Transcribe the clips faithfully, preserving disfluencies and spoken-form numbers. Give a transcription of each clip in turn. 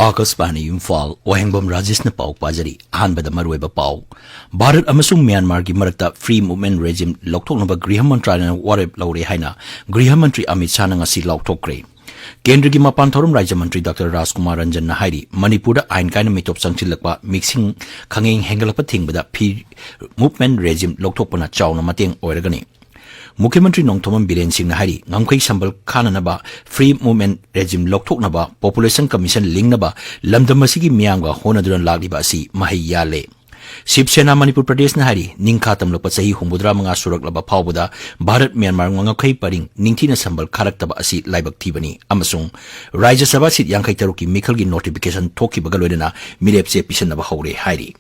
ꯑꯥꯀꯥꯁꯕꯥꯅꯤ ꯏꯝꯐꯥꯜ, ꯋꯥꯍꯦꯡꯕꯝ ꯔꯥꯖꯦꯁꯅ ꯄꯥꯎ ꯄꯥꯖꯔꯤ꯫ ꯑꯍꯥꯟꯕꯗ ꯃꯔꯨꯑꯣꯏꯕ ꯄꯥꯎ꯫ ꯚꯥꯔꯠ ꯑꯃꯁꯨꯡ ꯃ꯭ꯌꯥꯟꯃꯥꯔꯒꯤ ꯃꯔꯛꯇ free movement regime ꯂꯧꯊꯣꯛꯅꯕ ꯒ꯭ꯔꯤꯍ ꯃꯟꯇ꯭ꯔꯥꯂꯌꯅ ꯋꯥꯔꯦꯞ ꯂꯧꯔꯦ ꯍꯥꯏꯅ ꯒ꯭ꯔꯤꯍ ꯃꯟꯇ꯭ꯔꯤ ꯑꯃꯤꯠ ꯁꯥꯍꯅ ꯉꯁꯤ ꯂꯥꯎꯊꯣꯛꯈ꯭ꯔꯦ꯫ ꯀꯦꯟꯗ꯭ꯔꯒꯤ ꯃꯄꯥꯟ ꯊꯧꯔꯝ ꯔꯥꯖ꯭ꯌ ꯃꯟꯇ꯭ꯔꯤ ꯗꯥꯛꯇꯔ ꯔꯥꯖꯀꯨꯃꯥꯔ ꯔꯟꯖꯟꯅ ꯍꯥꯏꯔꯤ, ꯃꯅꯤꯄꯨꯔꯗ ꯑꯥꯏꯟ ꯀꯥꯏꯅ ꯃꯤꯇꯣꯞ ꯆꯪꯁꯤꯜꯂꯛꯄ, ꯃꯤꯁꯤꯡ ꯈꯪꯍꯦꯟ ꯍꯦꯟꯒꯠꯂꯛꯄ ꯊꯤꯡꯕꯗ free movement regime ꯂꯧꯊꯣꯛꯄꯅ ꯆꯥꯎꯅ ꯃꯇꯦꯡ ꯑꯣꯏꯔꯒꯅꯤ꯫ ꯃꯨꯈ꯭ꯌ ꯃꯟꯇ꯭ꯔꯤ ꯅꯣꯡꯊꯣꯝꯕꯝ ꯕꯤꯔꯦꯟ ꯁꯤꯡꯅ ꯍꯥꯏꯔꯤ, ꯉꯝꯈꯩ ꯁꯝꯕꯜ ꯈꯥꯅꯅꯕ, free movement regime ꯂꯧꯊꯣꯛꯅꯕ, population commission ꯂꯤꯡꯅꯕ ꯂꯝꯗꯝ ꯑꯁꯤꯒꯤ ꯃꯤꯌꯥꯝꯒ ꯍꯣꯠꯅꯗꯨꯅ ꯂꯥꯛꯂꯤꯕ ꯑꯁꯤ ꯃꯍꯩ ꯌꯥꯜꯂꯦ꯫ ꯁꯤꯕ ꯁꯦꯅꯥ ꯃꯅꯤꯄꯨꯔ ꯄ꯭ꯔꯗꯦꯁꯅ ꯍꯥꯏꯔꯤ, ꯅꯤꯡꯈꯥ ꯇꯝꯂꯛꯄ ꯆꯍꯤ ꯍꯨꯝꯐꯨꯇꯔꯥ ꯃꯉꯥ ꯁꯨꯔꯛꯂꯕ ꯐꯥꯎꯕꯗ ꯚꯥꯔꯠ ꯃ꯭ꯌꯥꯟꯃꯥꯔ ꯉꯝꯈꯩ ꯄꯔꯤꯡ ꯅꯤꯡꯊꯤꯅ ꯁꯝꯕꯜ ꯈꯥꯔꯛꯇꯕ ꯑꯁꯤ ꯂꯥꯏꯕꯛ ꯊꯤꯕꯅꯤ ꯑꯃꯁꯨꯡ ꯔꯥꯖ꯭ꯌ ꯁꯚꯥ ꯁꯤꯠ ꯌꯥꯡꯈꯩ ꯇꯔꯨꯛꯀꯤ ꯃꯤꯈꯜꯒꯤ notification ꯊꯣꯛꯈꯤꯕꯒ ꯂꯣꯏꯅꯅ ꯃꯤꯔꯦꯞ ꯆꯦ ꯄꯤꯁꯤꯟꯅꯕ ꯍꯧꯔꯦ ꯍꯥꯏꯔꯤ꯫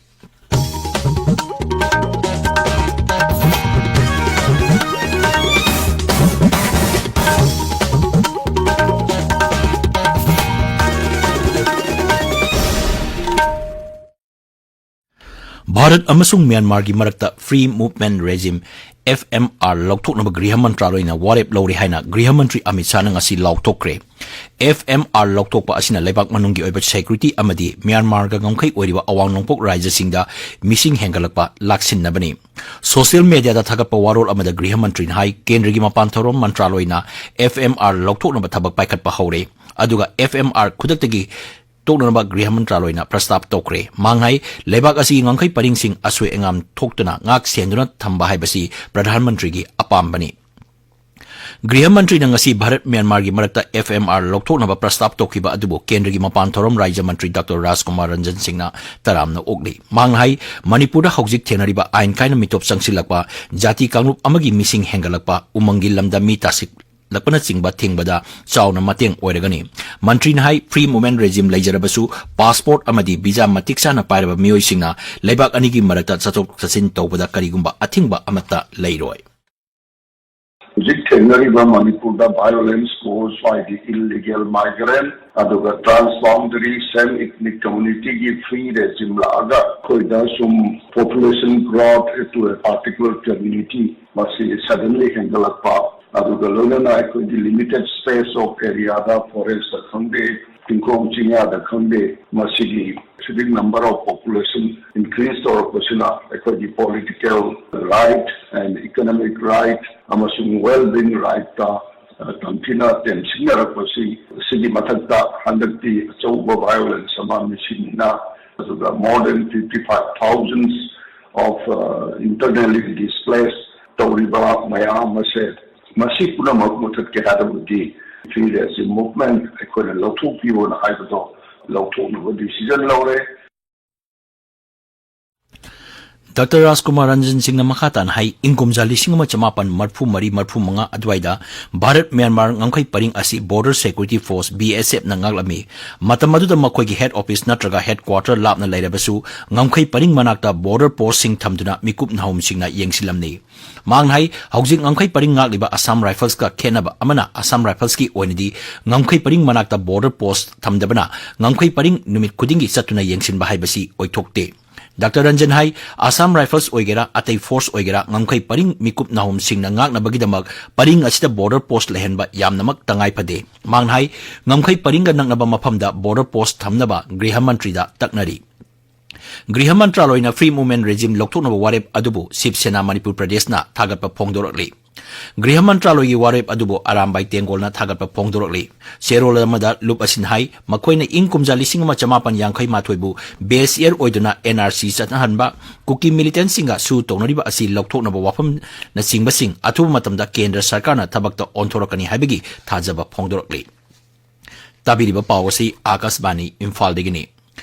ꯚꯥꯔꯠ ꯑꯃꯁꯨꯡ ꯃ꯭ꯌꯥꯟꯃꯥꯔꯒꯤ ꯃꯔꯛꯇ free movement regime, F M R, ꯂꯧꯊꯣꯛꯅꯕ ꯒ꯭ꯔꯤꯍ ꯃꯟꯇ꯭ꯔꯥꯂꯣꯏꯅ ꯋꯥꯔꯦꯞ ꯂꯧꯔꯦ ꯍꯥꯏꯅ ꯒ꯭ꯔꯤꯍ ꯃꯟꯇ꯭ꯔꯤ ꯑꯃꯤꯠ ꯁꯥꯍꯅ ꯉꯁꯤ ꯂꯥꯎꯊꯣꯛꯈ꯭ꯔꯦ꯫ F M R ꯂꯧꯊꯣꯛꯄ ꯑꯁꯤꯅ ꯂꯩꯕꯥꯛ ꯃꯅꯨꯡꯒꯤ ꯑꯣꯏꯕ security ꯑꯃꯗꯤ ꯃ꯭ꯌꯥꯟꯃꯥꯔꯒ ꯉꯝꯈꯩ ꯑꯣꯏꯔꯤꯕ ꯑꯋꯥꯡ ꯅꯣꯡꯄꯣꯛ ꯔꯥꯖ꯭ꯌꯁꯤꯡꯗ ꯃꯤꯁꯤꯡ ꯍꯦꯟꯒꯠꯂꯛꯄ ꯂꯥꯛꯁꯤꯟꯅꯕꯅꯤ꯫ Social media ꯗ ꯊꯥꯒꯠꯄ ꯋꯥꯔꯣꯜ ꯑꯃꯗ ꯒ꯭ꯔꯤꯍ ꯃꯟꯇ꯭ꯔꯤꯅ ꯍꯥꯏ, ꯀꯦꯟꯗ꯭ꯔꯒꯤ ꯃꯄꯥꯟ ꯊꯧꯔꯝ ꯃꯟꯇ꯭ꯔꯥꯂꯣꯏꯅ F M R ꯂꯧꯊꯣꯛꯅꯕ ꯊꯕꯛ ꯄꯥꯏꯈꯠꯄ ꯍꯧꯔꯦ꯫ ꯑꯗꯨꯒ F M R ꯈꯨꯗꯛꯇꯒꯤ ꯇꯣꯛꯅꯅꯕ ꯒ꯭ꯔꯤꯍ ꯃꯟꯇ꯭ꯔꯥꯂꯣꯏꯅ ꯄ꯭ꯔꯁꯇꯥꯞ ꯇꯧꯈ꯭ꯔꯦ꯫ ꯃꯍꯥꯛꯅ ꯍꯥꯏ, ꯂꯩꯕꯥꯛ ꯑꯁꯤꯒꯤ ꯉꯝꯈꯩ ꯄꯔꯤꯡꯁꯤꯡ ꯑꯁꯣꯏ ꯑꯉꯥꯝ ꯊꯣꯛꯇꯅ ꯉꯥꯛ ꯁꯦꯟꯗꯨꯅ ꯊꯝꯕ ꯍꯥꯏꯕꯁꯤ ꯄ꯭ꯔꯙꯥꯟ ꯃꯟꯇ꯭ꯔꯤꯒꯤ ꯑꯄꯥꯝꯕꯅꯤ꯫ ꯒ꯭ꯔꯤꯍ ꯃꯟꯇ꯭ꯔꯤꯅ ꯉꯁꯤ ꯚꯥꯔꯠ ꯃ꯭ꯌꯥꯟꯃꯥꯔꯒꯤ ꯃꯔꯛꯇ F M R ꯂꯧꯊꯣꯛꯅꯕ ꯄ꯭ꯔꯁꯇꯥꯞ ꯇꯧꯈꯤꯕ ꯑꯗꯨꯕꯨ ꯀꯦꯟꯗ꯭ꯔꯒꯤ ꯃꯄꯥꯟ ꯊꯧꯔꯝ ꯔꯥꯖ꯭ꯌ ꯃꯟꯇ꯭ꯔꯤ ꯗꯥꯛꯇꯔ ꯔꯥꯖꯀꯨꯃꯥꯔ ꯔꯟꯖꯟ ꯁꯤꯡꯅ ꯇꯔꯥꯝꯅ ꯑꯣꯛꯂꯤ꯫ ꯃꯍꯥꯛꯅ ꯍꯥꯏ, ꯃꯅꯤꯄꯨꯔꯗ ꯍꯧꯖꯤꯛ ꯊꯦꯡꯅꯔꯤꯕ ꯑꯥꯏꯟ ꯀꯥꯏꯅ ꯃꯤꯇꯣꯞ ꯆꯪꯁꯤꯜꯂꯛꯄ, ꯖꯥꯇꯤ ꯀꯥꯡꯂꯨꯞ ꯑꯃꯒꯤ ꯃꯤꯁꯤꯡ ꯍꯦꯟꯒꯠꯂꯛꯄ, ꯎꯃꯪꯒꯤ ꯂꯝꯗ ꯃꯤ ꯇꯥꯁꯤꯜꯂꯛꯄꯅꯆꯤꯡꯕ ꯊꯤꯡꯕꯗ ꯆꯥꯎꯅ ꯃꯇꯦꯡ ꯑꯣꯏꯔꯒꯅꯤ꯫ ꯃꯟꯇ꯭ꯔꯤꯅ ꯍꯥꯏ, free movement regime ꯂꯩꯖꯔꯕꯁꯨ passport ꯑꯃꯗꯤ visa ꯃꯇꯤꯛ ꯆꯥꯅ ꯄꯥꯏꯔꯕ ꯃꯤꯑꯣꯏꯁꯤꯡꯅ ꯂꯩꯕꯥꯛ ꯑꯅꯤꯒꯤ ꯃꯔꯛꯇ ꯆꯠꯊꯣꯛ ꯆꯠꯁꯤꯟ ꯇꯧꯕꯗ ꯀꯔꯤꯒꯨꯝꯕ ꯑꯊꯤꯡꯕ ꯑꯃꯠꯇ ꯂꯩꯔꯣꯏ꯫ ꯍꯧꯖꯤꯛ ꯊꯦꯡꯅꯔꯤꯕ ꯃꯅꯤꯄꯨꯔꯗ violence cause by the illegal migrant ꯑꯗꯨꯒ transboundary same ethnic communityꯒꯤ free regime ꯂꯥꯛꯑꯒ ꯑꯩꯈꯣꯏꯗ ꯁꯨꯝ population growth to a particular community ꯃꯁꯤ suddenly ꯍꯦꯟꯒꯠꯂꯛꯄ, ꯑꯗꯨꯒ ꯂꯣꯏꯅꯅ ꯑꯩꯈꯣꯏꯒꯤ limited space of areaꯗ forestꯇ ꯈꯪꯗꯦ, ꯆꯤꯡꯈꯣꯡ ꯆꯤꯡꯌꯥꯗ ꯈꯪꯗꯦ, ꯃꯁꯤꯒꯤ civic number of population increase ꯇꯧꯔꯛꯄꯁꯤꯅ ꯑꯩꯈꯣꯏꯒꯤ political right and economic right ꯑꯃꯁꯨꯡ well being rightꯇ ꯇꯝꯊꯤꯅ ꯇꯦꯝꯁꯤꯟꯅꯔꯛꯄꯁꯤ, ꯁꯤꯒꯤ ꯃꯊꯛꯇ ꯍꯟꯗꯛꯇꯤ ꯑꯆꯧꯕ violence ꯑꯃ ꯃꯤꯁꯤꯡꯅ, ꯑꯗꯨꯒ more than fifty five thousands of internally displaced ꯇꯧꯔꯤꯕ ꯃꯌꯥꯝ ꯑꯁꯦ, ꯃꯁꯤ ꯄꯨꯝꯅꯃꯛ ꯃꯨꯊꯠꯀꯦ ꯍꯥꯏꯔꯕꯗꯤ free regime movement ꯑꯩꯈꯣꯏꯅ ꯂꯧꯊꯣꯛꯄꯤꯌꯣꯅ ꯍꯥꯏꯕꯗꯣ ꯂꯧꯊꯣꯛꯅꯕ decision ꯂꯧꯔꯦ꯫ ꯗꯥꯛꯇꯔ ꯔꯥꯖꯀꯨꯃꯥꯔ ꯔꯟꯖꯟ ꯁꯤꯡꯅ ꯃꯈꯥ ꯇꯥꯅ ꯍꯥꯏ, ꯏꯪ ꯀꯨꯝꯖꯥ ꯂꯤꯁꯤꯡ ꯑꯃ ꯆꯃꯥꯄꯟ ꯃꯔꯐꯨ ꯃꯔꯤ ꯃꯔꯐꯨ ꯃꯉꯥ ꯑꯗꯨꯋꯥꯏꯗ ꯚꯥꯔꯠ ꯃ꯭ꯌꯥꯟꯃꯥꯔ ꯉꯝꯈꯩ ꯄꯔꯤꯡ ꯑꯁꯤ Border Security Force, B S Fꯅ ꯉꯥꯛꯂꯝꯃꯤ꯫ ꯃꯇꯝ ꯑꯗꯨꯗ ꯃꯈꯣꯏꯒꯤ head office ꯅꯠꯇ꯭ꯔꯒ headquarter ꯂꯥꯞꯅ ꯂꯩꯔꯕꯁꯨ, ꯉꯝꯈꯩ ꯄꯔꯤꯡ ꯃꯅꯥꯛꯇ border postꯁꯤꯡ ꯊꯝꯗꯨꯅ ꯃꯤꯀꯨꯞ ꯅꯍꯨꯝꯁꯤꯡꯅ ꯌꯦꯡꯁꯤꯜꯂꯝꯃꯤ꯫ ꯃꯍꯥꯛꯅ ꯍꯥꯏ, ꯍꯧꯖꯤꯛ ꯉꯝꯈꯩ ꯄꯔꯤꯡ ꯉꯥꯛꯂꯤꯕ Assam Riflesꯀ ꯈꯦꯠꯅꯕ ꯑꯃꯅ, Assam Riflesꯀꯤ ꯑꯣꯏꯅꯗꯤ ꯉꯝꯈꯩ ꯄꯔꯤꯡ ꯃꯅꯥꯛꯇ border post ꯊꯝꯗꯕꯅ ꯉꯝꯈꯩ ꯄꯔꯤꯡ ꯅꯨꯃꯤꯠ ꯈꯨꯗꯤꯡꯒꯤ ꯆꯠꯇꯨꯅ ꯌꯦꯡꯁꯤꯟꯕ ꯍꯥꯏꯕꯁꯤ ꯑꯣꯏꯊꯣꯛꯇꯦ꯫ ꯗꯥꯛꯇꯔ ꯔꯟꯖꯟ ꯍꯥꯏ, Assam Rifles ꯑꯣꯏꯒꯦꯔꯥ, ꯑꯇꯩ force ꯑꯣꯏꯒꯦꯔꯥ, ꯉꯝꯈꯩ ꯄꯔꯤꯡ ꯃꯤꯀꯨꯞ ꯅꯍꯨꯝꯁꯤꯡꯅ ꯉꯥꯛꯅꯕꯒꯤꯗꯃꯛ ꯄꯔꯤꯡ ꯑꯁꯤꯗ border post ꯂꯩꯍꯟꯕ ꯌꯥꯝꯅꯃꯛ ꯇꯉꯥꯏ ꯐꯗꯦ꯫ ꯃꯍꯥꯛꯅ ꯍꯥꯏ, ꯉꯝꯈꯩ ꯄꯔꯤꯡꯒ ꯅꯛꯅꯕ ꯃꯐꯝꯗ border post ꯊꯝꯅꯕ ꯒ꯭ꯔꯤꯍ ꯃꯟꯇ꯭ꯔꯤꯗ ꯇꯛꯅꯔꯤ꯫ ꯒ꯭ꯔꯤꯍ ꯃꯟꯇ꯭ꯔꯥꯂꯣꯏꯅ free movement regime ꯂꯧꯊꯣꯛꯅꯕ ꯋꯥꯔꯦꯞ ꯑꯗꯨꯕꯨ ꯁꯤꯕ ꯁꯦꯅꯥ ꯃꯅꯤꯄꯨꯔ ꯄ꯭ꯔꯗꯦꯁꯅ ꯊꯥꯒꯠꯄ ꯐꯣꯡꯗꯣꯔꯛꯂꯤ꯫ ꯒ꯭ꯔꯤꯍ ꯃꯟꯇ꯭ꯔꯥꯂꯣꯏꯒꯤ ꯋꯥꯔꯦꯞ ꯑꯗꯨꯕꯨ ꯑꯔꯥꯝꯕꯥꯏ ꯇꯦꯡꯒꯣꯜꯅ ꯊꯥꯒꯠꯄ ꯐꯣꯡꯗꯣꯔꯛꯂꯤ꯫ ꯆꯦꯔꯣꯜ ꯑꯃꯗ ꯂꯨꯞ ꯑꯁꯤꯅ ꯍꯥꯏ, ꯃꯈꯣꯏꯅ ꯏꯪ ꯀꯨꯝꯖꯥ ꯂꯤꯁꯤꯡ ꯑꯃ ꯆꯃꯥꯄꯟ ꯌꯥꯡꯈꯩ ꯃꯥꯊꯣꯏꯕꯨ base year ꯑꯣꯏꯗꯨꯅ N R C ꯆꯠꯅꯍꯟꯕ, ꯀꯨꯀꯤ militantꯁꯤꯡꯒ ꯁꯨ ꯇꯧꯅꯔꯤꯕ ꯑꯁꯤ ꯂꯧꯊꯣꯛꯅꯕ ꯋꯥꯐꯝꯅꯆꯤꯡꯕꯁꯤꯡ ꯑꯊꯨꯕ ꯃꯇꯝꯗ ꯀꯦꯟꯗ꯭ꯔ ꯁꯔꯀꯥꯔꯅ ꯊꯕꯛꯇ ꯑꯣꯟꯊꯣꯔꯛꯀꯅꯤ ꯍꯥꯏꯕꯒꯤ ꯊꯥꯖꯕ ꯐꯣꯡꯗꯣꯔꯛꯂꯤ꯫ ꯇꯥꯕꯤꯔꯤꯕ ꯄꯥꯎ ꯑꯁꯤ ꯑꯥꯀꯥꯁꯕꯥꯅꯤ ꯏꯝꯐꯥꯜꯗꯒꯤꯅꯤ꯫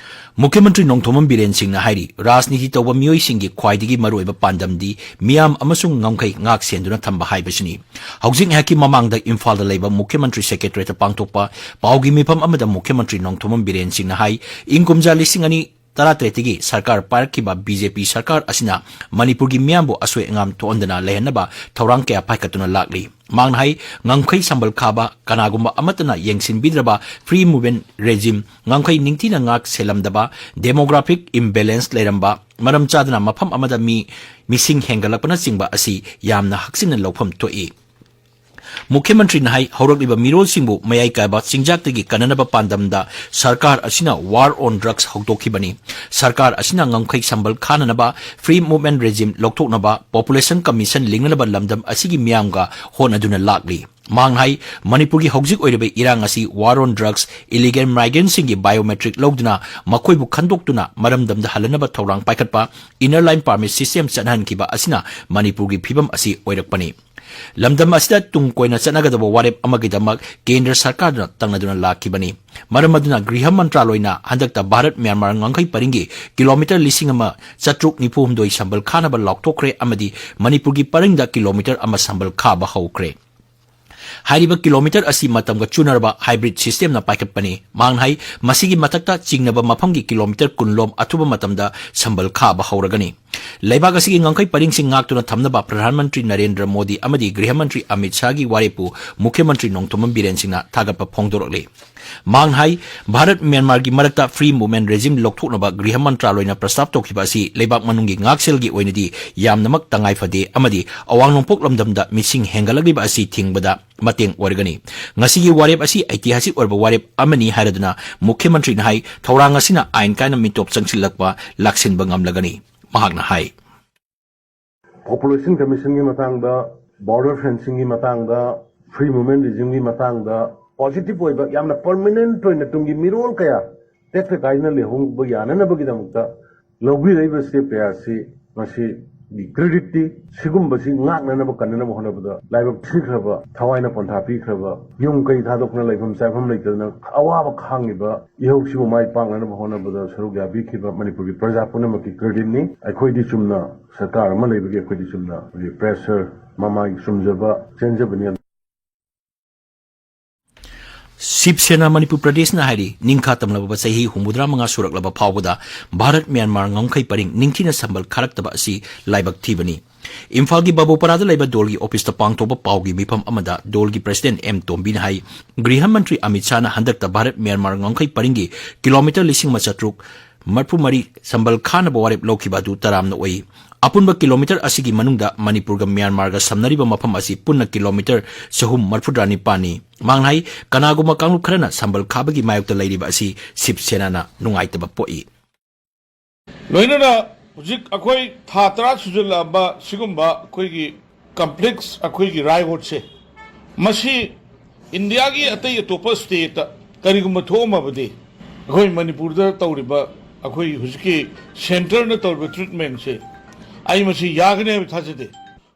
ꯃꯨꯈ꯭ꯌꯃꯟꯇ꯭ꯔꯤ ꯅꯣꯡꯊꯣꯝꯕꯝ ꯕꯤꯔꯦꯟ ꯁꯤꯡꯅ ꯍꯥꯏꯔꯤ, ꯔꯥꯖꯅꯤꯇꯤ ꯇꯧꯕ ꯃꯤꯑꯣꯏꯁꯤꯡꯒꯤ ꯈ꯭ꯋꯥꯏꯗꯒꯤ ꯃꯔꯨꯑꯣꯏꯕ ꯄꯥꯟꯗꯝꯗꯤ ꯃꯤꯌꯥꯝ ꯑꯃꯁꯨꯡ ꯉꯝꯈꯩ ꯉꯥꯛ ꯁꯦꯟꯗꯨꯅ ꯊꯝꯕ ꯍꯥꯏꯕꯁꯤꯅꯤ꯫ ꯍꯧꯖꯤꯛ ꯉꯥꯏꯍꯥꯛꯀꯤ ꯃꯃꯥꯡꯗ ꯏꯝꯐꯥꯜꯗ ꯂꯩꯕ ꯃꯨꯈ꯭ꯌꯃꯟꯇ꯭ꯔꯤ Secretariatꯇ ꯄꯥꯡꯊꯣꯛꯄ ꯄꯥꯎꯒꯤ ꯃꯤꯐꯝ ꯑꯃꯗ ꯃꯨꯈ꯭ꯌꯃꯟꯇ꯭ꯔꯤ ꯅꯣꯡꯊꯣꯝꯕꯝ ꯕꯤꯔꯦꯟ ꯁꯤꯡꯅ ꯍꯥꯏ, ꯏꯪ ꯀꯨꯝꯖꯥ ꯂꯤꯁꯤꯡ ꯑꯅꯤ ꯇꯔꯥꯇꯔꯦꯠꯇꯒꯤ ꯁꯔꯀꯥꯔ ꯄꯥꯏꯔꯛꯈꯤꯕ ꯕꯤ ꯖꯦ ꯄꯤ ꯁꯔꯀꯥꯔ ꯑꯁꯤꯅ ꯃꯅꯤꯄꯨꯔꯒꯤ ꯃꯤꯌꯥꯝꯕꯨ ꯑꯁꯣꯏ ꯑꯉꯥꯝ ꯊꯣꯛꯍꯟꯗꯅ ꯂꯩꯍꯟꯅꯕ ꯊꯧꯔꯥꯡ ꯀꯌꯥ ꯄꯥꯏꯈꯠꯇꯨꯅ ꯂꯥꯛꯂꯤ꯫ ꯃꯍꯥꯛꯅ ꯍꯥꯏ, ꯉꯝꯈꯩ ꯁꯝꯕꯜ ꯈꯥꯕ ꯀꯅꯥꯒꯨꯝꯕ ꯑꯃꯠꯇꯅ ꯌꯦꯡꯁꯤꯟꯕꯤꯗ꯭ꯔꯕ free movement regime, ꯉꯝꯈꯩ ꯅꯤꯡꯊꯤꯅ ꯉꯥꯛ ꯁꯦꯜꯂꯝꯗꯕ, demographic imbalance ꯂꯩꯔꯝꯕ, ꯃꯔꯝ ꯆꯥꯗꯅ ꯃꯐꯝ ꯑꯃꯗ ꯃꯤ ꯃꯤꯁꯤꯡ ꯍꯦꯟꯒꯠꯂꯛꯄꯅꯆꯤꯡꯕ ꯑꯁꯤ ꯌꯥꯝꯅ ꯍꯛꯆꯤꯟꯅ ꯂꯧꯐꯝ ꯊꯣꯛꯏ꯫ ꯃꯨꯈ꯭ꯌ ꯃꯟꯇ꯭ꯔꯤꯅ ꯍꯥꯏ, ꯍꯧꯔꯛꯂꯤꯕ ꯃꯤꯔꯣꯜꯁꯤꯡꯕꯨ ꯃꯌꯥꯏ ꯀꯥꯏꯕ ꯆꯤꯟꯖꯥꯛꯇꯒꯤ ꯀꯟꯅꯅꯕ ꯄꯥꯟꯗꯝꯗ ꯁꯔꯀꯥꯔ ꯑꯁꯤꯅ War on Drugs ꯍꯧꯗꯣꯛꯈꯤꯕꯅꯤ꯫ ꯁꯔꯀꯥꯔ ꯑꯁꯤꯅ ꯉꯝꯈꯩ ꯁꯝꯕꯜ ꯈꯥꯅꯅꯕ, free movement regime ꯂꯧꯊꯣꯛꯅꯕ, population commission ꯂꯤꯡꯅꯅꯕ ꯂꯝꯗꯝ ꯑꯁꯤꯒꯤ ꯃꯤꯌꯥꯝꯒ ꯍꯣꯠꯅꯗꯨꯅ ꯂꯥꯛꯂꯤ꯫ ꯃꯍꯥꯛꯅ ꯍꯥꯏ, ꯃꯅꯤꯄꯨꯔꯒꯤ ꯍꯧꯖꯤꯛ ꯑꯣꯏꯔꯤꯕ ꯏꯔꯥꯡ ꯑꯁꯤ War on Drugs, illegal migrantꯁꯤꯡꯒꯤ biometric ꯂꯧꯗꯨꯅ ꯃꯈꯣꯏꯕꯨ ꯈꯟꯗꯣꯛꯇꯨꯅ ꯃꯔꯝꯗꯝꯗ ꯍꯜꯂꯅꯕ ꯊꯧꯔꯥꯡ ꯄꯥꯏꯈꯠꯄ, inner line permit system ꯆꯠꯅꯍꯟꯈꯤꯕ ꯑꯁꯤꯅ ꯃꯅꯤꯄꯨꯔꯒꯤ ꯐꯤꯕꯝ ꯑꯁꯤ ꯑꯣꯏꯔꯛꯄꯅꯤ꯫ ꯂꯝꯗꯝ ꯑꯁꯤꯗ ꯇꯨꯡ ꯀꯣꯏꯅ ꯆꯠꯅꯒꯗꯕ ꯋꯥꯔꯦꯞ ꯑꯃꯒꯤꯗꯃꯛ ꯀꯦꯟꯗ꯭ꯔ ꯁꯔꯀꯥꯔꯗꯨꯅ ꯇꯪꯅꯗꯨꯅ ꯂꯥꯛꯈꯤꯕꯅꯤ꯫ ꯃꯔꯝ ꯑꯗꯨꯅ ꯒ꯭ꯔꯤꯍ ꯃꯟꯇ꯭ꯔꯥꯂꯣꯏꯅ ꯍꯟꯗꯛꯇ ꯚꯥꯔꯠ ꯃ꯭ꯌꯥꯟꯃꯥꯔ ꯉꯝꯈꯩ ꯄꯔꯤꯡꯒꯤ ꯀꯤꯂꯣꯃꯤꯇꯔ ꯂꯤꯁꯤꯡ ꯑꯃ ꯆꯥꯇ꯭ꯔꯨꯛ ꯅꯤꯐꯨ ꯍꯨꯝꯗꯣꯏ ꯁꯝꯕꯜ ꯈꯥꯅꯕ ꯂꯥꯎꯊꯣꯛꯈ꯭ꯔꯦ ꯑꯃꯗꯤ ꯃꯅꯤꯄꯨꯔꯒꯤ ꯄꯔꯤꯡꯗ ꯀꯤꯂꯣꯃꯤꯇꯔ ꯑꯃ ꯁꯝꯕꯜ ꯈꯥꯕ ꯍꯧꯈ꯭ꯔꯦ꯫ ꯍꯥꯏꯔꯤꯕ ꯀꯤꯂꯣꯃꯤꯇꯔ ꯑꯁꯤ ꯃꯇꯝꯒ ꯆꯨꯅꯔꯕ hybrid systemꯅ ꯄꯥꯏꯈꯠꯄꯅꯤ꯫ ꯃꯍꯥꯛꯅ ꯍꯥꯏ, ꯃꯁꯤꯒꯤ ꯃꯊꯛꯇ ꯆꯤꯡꯅꯕ ꯃꯐꯝꯒꯤ ꯀꯤꯂꯣꯃꯤꯇꯔ ꯀꯨꯟ ꯂꯣꯝ ꯑꯊꯨꯕ ꯃꯇꯝꯗ ꯁꯝꯕꯜ ꯈꯥꯕ ꯍꯧꯔꯒꯅꯤ꯫ ꯂꯩꯕꯥꯛ ꯑꯁꯤꯒꯤ ꯉꯝꯈꯩ ꯄꯔꯤꯡꯁꯤꯡ ꯉꯥꯛꯇꯨꯅ ꯊꯝꯅꯕ ꯄ꯭ꯔꯙꯥꯟ ꯃꯟꯇ꯭ꯔꯤ ꯅꯔꯦꯟꯗ꯭ꯔ ꯃꯣꯗꯤ ꯑꯃꯗꯤ ꯒ꯭ꯔꯤꯍ ꯃꯟꯇ꯭ꯔꯤ ꯑꯃꯤꯠ ꯁꯥꯍꯒꯤ ꯋꯥꯔꯦꯞꯄꯨ ꯃꯨꯈ꯭ꯌ ꯃꯟꯇ꯭ꯔꯤ ꯅꯣꯡꯊꯣꯝꯕꯝ ꯕꯤꯔꯦꯟ ꯁꯤꯡꯅ ꯊꯥꯒꯠꯄ ꯐꯣꯡꯗꯣꯔꯛꯂꯤ꯫ ꯃꯍꯥꯛꯅ ꯍꯥꯏ, ꯚꯥꯔꯠ ꯃ꯭ꯌꯥꯟꯃꯥꯔꯒꯤ ꯃꯔꯛꯇ free movement regime ꯂꯧꯊꯣꯛꯅꯕ ꯒ꯭ꯔꯤꯍ ꯃꯟꯇ꯭ꯔꯥꯂꯣꯏꯅ ꯄ꯭ꯔꯁꯇꯥꯞ ꯇꯧꯈꯤꯕ ꯑꯁꯤ ꯂꯩꯕꯥꯛ ꯃꯅꯨꯡꯒꯤ ꯉꯥꯛꯁꯦꯜꯒꯤ ꯑꯣꯏꯅꯗꯤ ꯌꯥꯝꯅꯃꯛ ꯇꯉꯥꯏ ꯐꯗꯦ ꯑꯃꯗꯤ ꯑꯋꯥꯡ ꯅꯣꯡꯄꯣꯛ ꯂꯝꯗꯝꯗ ꯃꯤꯁꯤꯡ ꯍꯦꯟꯒꯠꯂꯛꯂꯤꯕ ꯑꯁꯤ ꯊꯤꯡꯕꯗ ꯃꯇꯦꯡ ꯑꯣꯏꯔꯒꯅꯤ꯫ ꯉꯁꯤꯒꯤ ꯋꯥꯔꯦꯞ ꯑꯁꯤ ꯑꯩꯇꯤꯍꯥꯁꯤꯛ ꯑꯣꯏꯔꯕ ꯋꯥꯔꯦꯞ ꯑꯃꯅꯤ ꯍꯥꯏꯔꯗꯨꯅ ꯃꯨꯈ꯭ꯌ ꯃꯟꯇ꯭ꯔꯤꯅ ꯍꯥꯏ, ꯊꯧꯔꯥꯡ ꯑꯁꯤꯅ ꯑꯥꯏꯟ ꯀꯥꯏꯅ ꯃꯤꯇꯣꯞ ꯆꯪꯁꯤꯜꯂꯛꯄ ꯂꯥꯛꯁꯤꯟꯕ ꯉꯝꯂꯒꯅꯤ꯫ ꯃꯍꯥꯛꯅ ꯍꯥꯏ, Population Commissionꯒꯤ ꯃꯇꯥꯡꯗ, border fencingꯒꯤ ꯃꯇꯥꯡꯗ, free movement regimeꯒꯤ ꯃꯇꯥꯡꯗ positive ꯑꯣꯏꯕ, ꯌꯥꯝꯅ permanent ꯑꯣꯏꯅ ꯇꯨꯡꯒꯤ ꯃꯤꯔꯣꯜ ꯀꯌꯥ ꯇꯦꯛꯇ ꯀꯥꯏꯗꯅ ꯂꯩꯍꯧꯕ ꯌꯥꯅꯅꯕꯒꯤꯗꯃꯛꯇ ꯂꯧꯕꯤꯔꯛꯏꯕ step ꯀꯌꯥ ꯑꯁꯤ ꯃꯁꯤꯒꯤ creditꯇꯤ ꯁꯤꯒꯨꯝꯕꯁꯤ ꯉꯥꯛꯅꯅꯕ, ꯀꯟꯅꯅꯕ ꯍꯣꯠꯅꯕꯗ ꯂꯥꯏꯕꯛ ꯊꯤꯈ꯭ꯔꯕ, ꯊꯋꯥꯏꯅ ꯄꯣꯟꯊꯥ ꯄꯤꯈ꯭ꯔꯕ, ꯌꯨꯝ ꯀꯩ ꯊꯥꯗꯣꯛꯇꯨꯅ ꯂꯩꯐꯝ ꯆꯥꯐꯝ ꯂꯩꯇꯗꯅ ꯑꯋꯥꯕ ꯈꯥꯡꯉꯤꯕ ꯏꯍꯧꯁꯤꯕꯨ ꯃꯥꯏ ꯄꯥꯛꯅꯅꯕ ꯍꯣꯠꯅꯕꯗ ꯁꯔꯨꯛ ꯌꯥꯕꯤꯈꯤꯕ ꯃꯅꯤꯄꯨꯔꯒꯤ ꯄ꯭ꯔꯖꯥ ꯄꯨꯝꯅꯃꯛꯀꯤ creditꯅꯤ꯫ ꯑꯩꯈꯣꯏꯗꯤ ꯆꯨꯝꯅ ꯁꯔꯀꯥꯔ ꯑꯃ ꯂꯩꯕꯒꯤ ꯑꯩꯈꯣꯏꯗꯤ ꯆꯨꯝꯅ ꯑꯩꯈꯣꯏꯒꯤ pressure ꯃꯃꯥꯒꯤ ꯆꯨꯝꯖꯕ ꯆꯦꯟꯖꯕꯅꯤ꯫ ꯁꯤꯕ ꯁꯦꯅꯥ ꯃꯅꯤꯄꯨꯔ ꯄ꯭ꯔꯗꯦꯁꯅ ꯍꯥꯏꯔꯤ, ꯅꯤꯡꯈꯥ ꯇꯝꯂꯕ ꯆꯍꯤ ꯍꯨꯝꯐꯨꯇꯔꯥ ꯃꯉꯥ ꯁꯨꯔꯛꯂꯕ ꯐꯥꯎꯕꯗ ꯚꯥꯔꯠ ꯃ꯭ꯌꯥꯟꯃꯥꯔ ꯉꯝꯈꯩ ꯄꯔꯤꯡ ꯅꯤꯡꯊꯤꯅ ꯁꯝꯕꯜ ꯈꯥꯔꯛꯇꯕ ꯑꯁꯤ ꯂꯥꯏꯕꯛ ꯊꯤꯕꯅꯤ꯫ ꯏꯝꯐꯥꯜꯒꯤ ꯕꯥꯕꯨꯄꯥꯔꯥꯗ ꯂꯩꯕ ꯗꯣꯜꯒꯤ ꯑꯣꯐꯤꯁꯇ ꯄꯥꯡꯊꯣꯛꯄ ꯄꯥꯎꯒꯤ ꯃꯤꯐꯝ ꯑꯃꯗ ꯗꯣꯜꯒꯤ ꯄ꯭ꯔꯁꯤꯗꯦꯟꯠ ꯑꯦꯝ ꯇꯣꯝꯕꯤꯅ ꯍꯥꯏ, ꯒ꯭ꯔꯤꯍ ꯃꯟꯇ꯭ꯔꯤ ꯑꯃꯤꯠ ꯁꯥꯍꯅ ꯍꯟꯗꯛꯇ ꯚꯥꯔꯠ ꯃ꯭ꯌꯥꯟꯃꯥꯔ ꯉꯝꯈꯩ ꯄꯔꯤꯡꯒꯤ ꯀꯤꯂꯣꯃꯤꯇꯔ ꯂꯤꯁꯤꯡ ꯑꯃ ꯆꯥꯇ꯭ꯔꯨꯛ ꯃꯔꯤꯐꯨ ꯃꯔꯤ ꯁꯝꯕꯜ ꯈꯥꯅꯕ ꯋꯥꯔꯦꯞ ꯂꯧꯈꯤꯕ ꯑꯗꯨ ꯇꯔꯥꯝꯅ ꯑꯣꯏ꯫ ꯑꯄꯨꯟꯕ ꯀꯤꯂꯣꯃꯤꯇꯔ ꯑꯁꯤꯒꯤ ꯃꯅꯨꯡꯗ ꯃꯅꯤꯄꯨꯔꯒ ꯃ꯭ꯌꯥꯟꯃꯥꯔꯒ ꯁꯝꯅꯔꯤꯕ ꯃꯐꯝ ꯑꯁꯤ ꯄꯨꯟꯅ ꯀꯤꯂꯣꯃꯤꯇꯔ ꯆꯍꯨꯝ ꯃꯔꯤꯐꯨꯇꯔꯥ ꯅꯤꯄꯥꯟꯅꯤ꯫ ꯃꯍꯥꯛꯅ ꯍꯥꯏ, ꯀꯅꯥꯒꯨꯝꯕ ꯀꯥꯡꯂꯨꯞ ꯈꯔꯅ ꯁꯝꯕꯜ ꯈꯥꯕꯒꯤ ꯃꯥꯌꯣꯛꯇ ꯂꯩꯔꯤꯕ ꯑꯁꯤ ꯁꯤꯕ ꯁꯦꯅꯥꯅ ꯅꯨꯡꯉꯥꯏꯇꯕ ꯄꯣꯛꯏ꯫ ꯂꯣꯏꯅꯅ ꯍꯧꯖꯤꯛ ꯑꯩꯈꯣꯏ ꯊꯥ ꯇꯔꯥ ꯁꯨꯖꯜꯂꯛꯑꯕ ꯁꯤꯒꯨꯝꯕ ꯑꯩꯈꯣꯏꯒꯤ ꯀꯝꯄ꯭ꯂꯦꯛꯁ ꯑꯩꯈꯣꯏꯒꯤ ꯔꯥꯏ ꯔꯣꯗꯁꯦ, ꯃꯁꯤ ꯏꯟꯗꯤꯌꯥꯒꯤ ꯑꯇꯩ ꯑꯇꯣꯞꯄ ꯁ꯭ꯇꯦꯠꯇ ꯀꯔꯤꯒꯨꯝꯕ ꯊꯣꯛꯑꯝꯃꯕꯗꯤ, ꯑꯩꯈꯣꯏ ꯃꯅꯤꯄꯨꯔꯗ ꯇꯧꯔꯤꯕ ꯑꯩꯈꯣꯏ ꯍꯧꯖꯤꯛꯀꯤ ꯁꯦꯟꯇꯔꯅ ꯇꯧꯔꯤꯕ ꯇ꯭ꯔꯤꯠꯃꯦꯟꯁꯦ, ꯑꯩ ꯃꯁꯤ ꯌꯥꯒꯅꯤ ꯍꯥꯏꯕ ꯊꯥꯖꯗꯦ꯫